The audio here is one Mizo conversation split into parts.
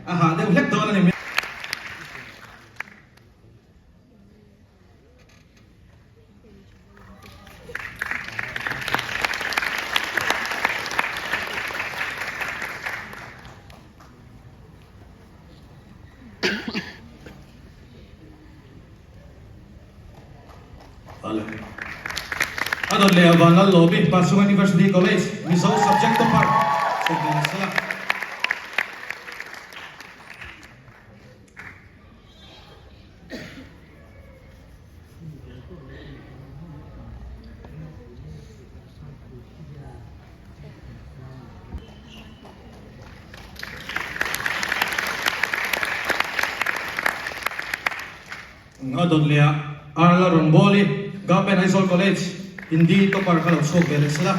A hah deuh hlek dawn a ni. A dawt leh a Vanlal Lawmi, Pasung University College, Mizo Subject Topper, Sawmhnih leh Sela. A dawt leh ah Arla Rawngbawli, Government Aizawl College, Hindi topper kha lo chhuak ve leh sela.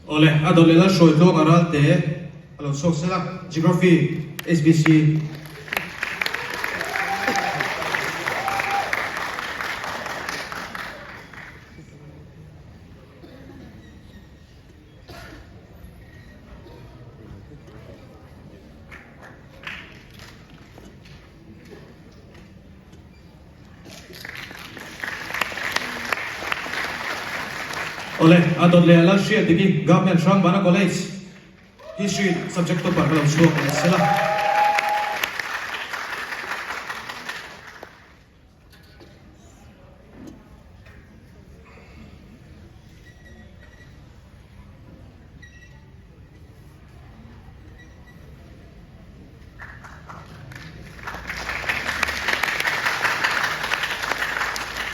Awle, a dawt leh la hruai tluang a ral te a lo chhuak sel a, Geography, HBC. Awle, a dawt leh a lal hriat dik i Government Hrangbana College History subject topper ka lo chhuak leh sela.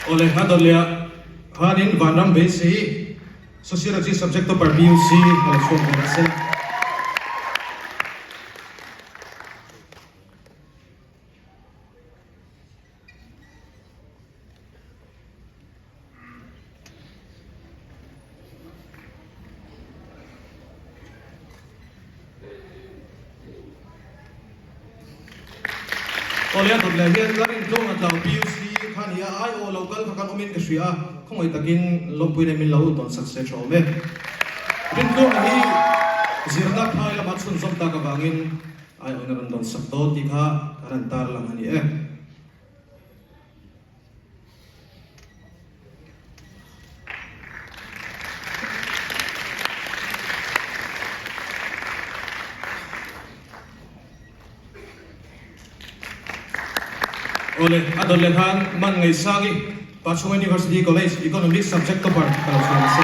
Awle, a dawt leh ah khanin Vanram beisei Sociology subject topper PUC a lo chhuak ve nasa. Awle a dawt leh hian Larin tlawng a tlau PUC kha ni a, ai aw lo kal kha kan awmin ka hria a, khawngaih takin lawmpui nen min lo dawn sak se tha awm e. Rintluanga hi zirna phai lama chhunzawm tak avangin ai awin a rawn dawn sak dawn tih kha kan han tarlang a ni e. Awle, a dawt leh khan Man Ngaihsangi, Pachhung University College Economics Subject Topper ka lo chhuak a si.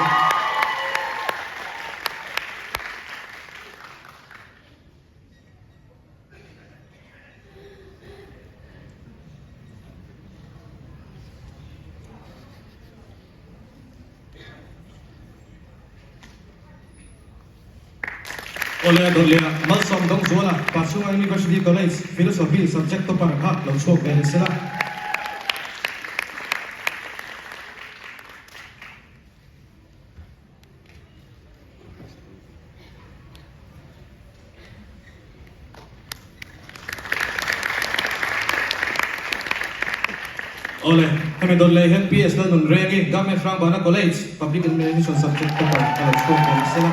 Awle a dawt leh a, Malsawm Dawngzuala, Pachhunga University College Philosophy subject topper kha lo chhuak ve leh sela. Awle, hemi dawt leh hian PS Lalnun Rengi, Government Hrangbana College, Public Administration Subject topper ka lo chhuak ve nasa la.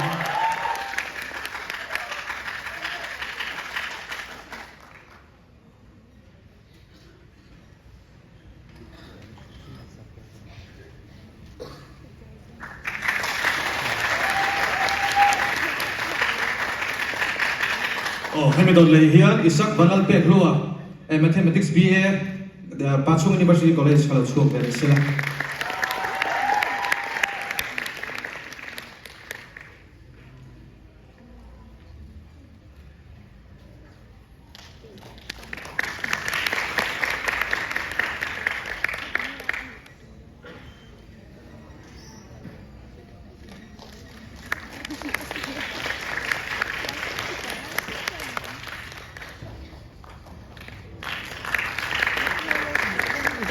Aw, hemi dawt leh hian Isak Vanlal pek hlua Mathematics BA Pachhung University College ka lo chhuak ve rih sela.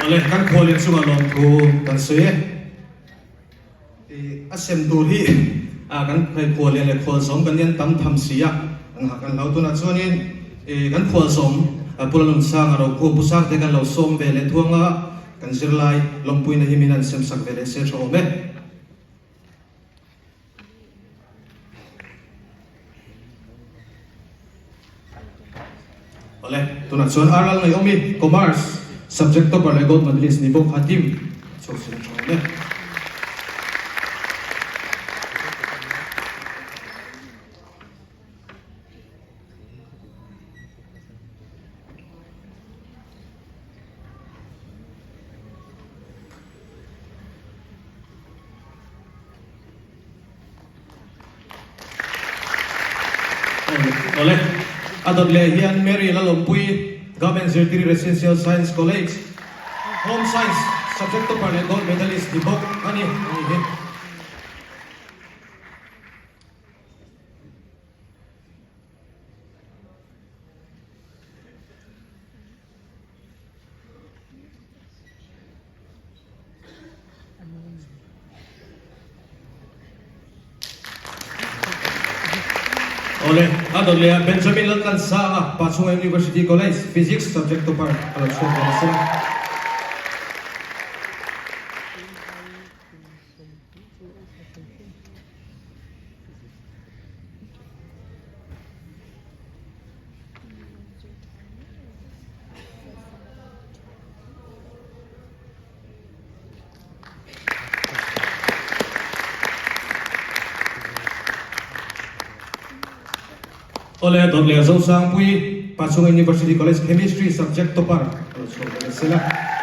Awle, kan khualin chungah lawmthu kan sawi e. A sem tur hi kan khual lian leh khual zawm kan hian tam tham si a, kan ha kan hlau tunah chuanin kan khual zawm Pu Lalnunsanga Rokhum Pu Sangte kan lo sawm ve leh thuang a, kan zirlai lawmpuina hi min han sem sak ve leh se tha awm e. Awle, tunah chuan R Lalngaihawmi, Commerce, Subject Topper leh Gold Medalist ni bawk kha team chhuak sin a tha awm e. Awle, a dawt leh hian Mary Lalawmpui, Government Zirtiri Residential Science College, Home Science Subject Topper leh Gold Medalist ni bawk a ni a ni hi. Awle, a dawt leh ah Benjamin Laltlansanga, Pachhunga University College, Physics subject topper a lo chhuak ve nasa. Awle, dawt leh Zosangpui, Pachhunga University College Chemistry subject topper a lo chhuak ve nasa.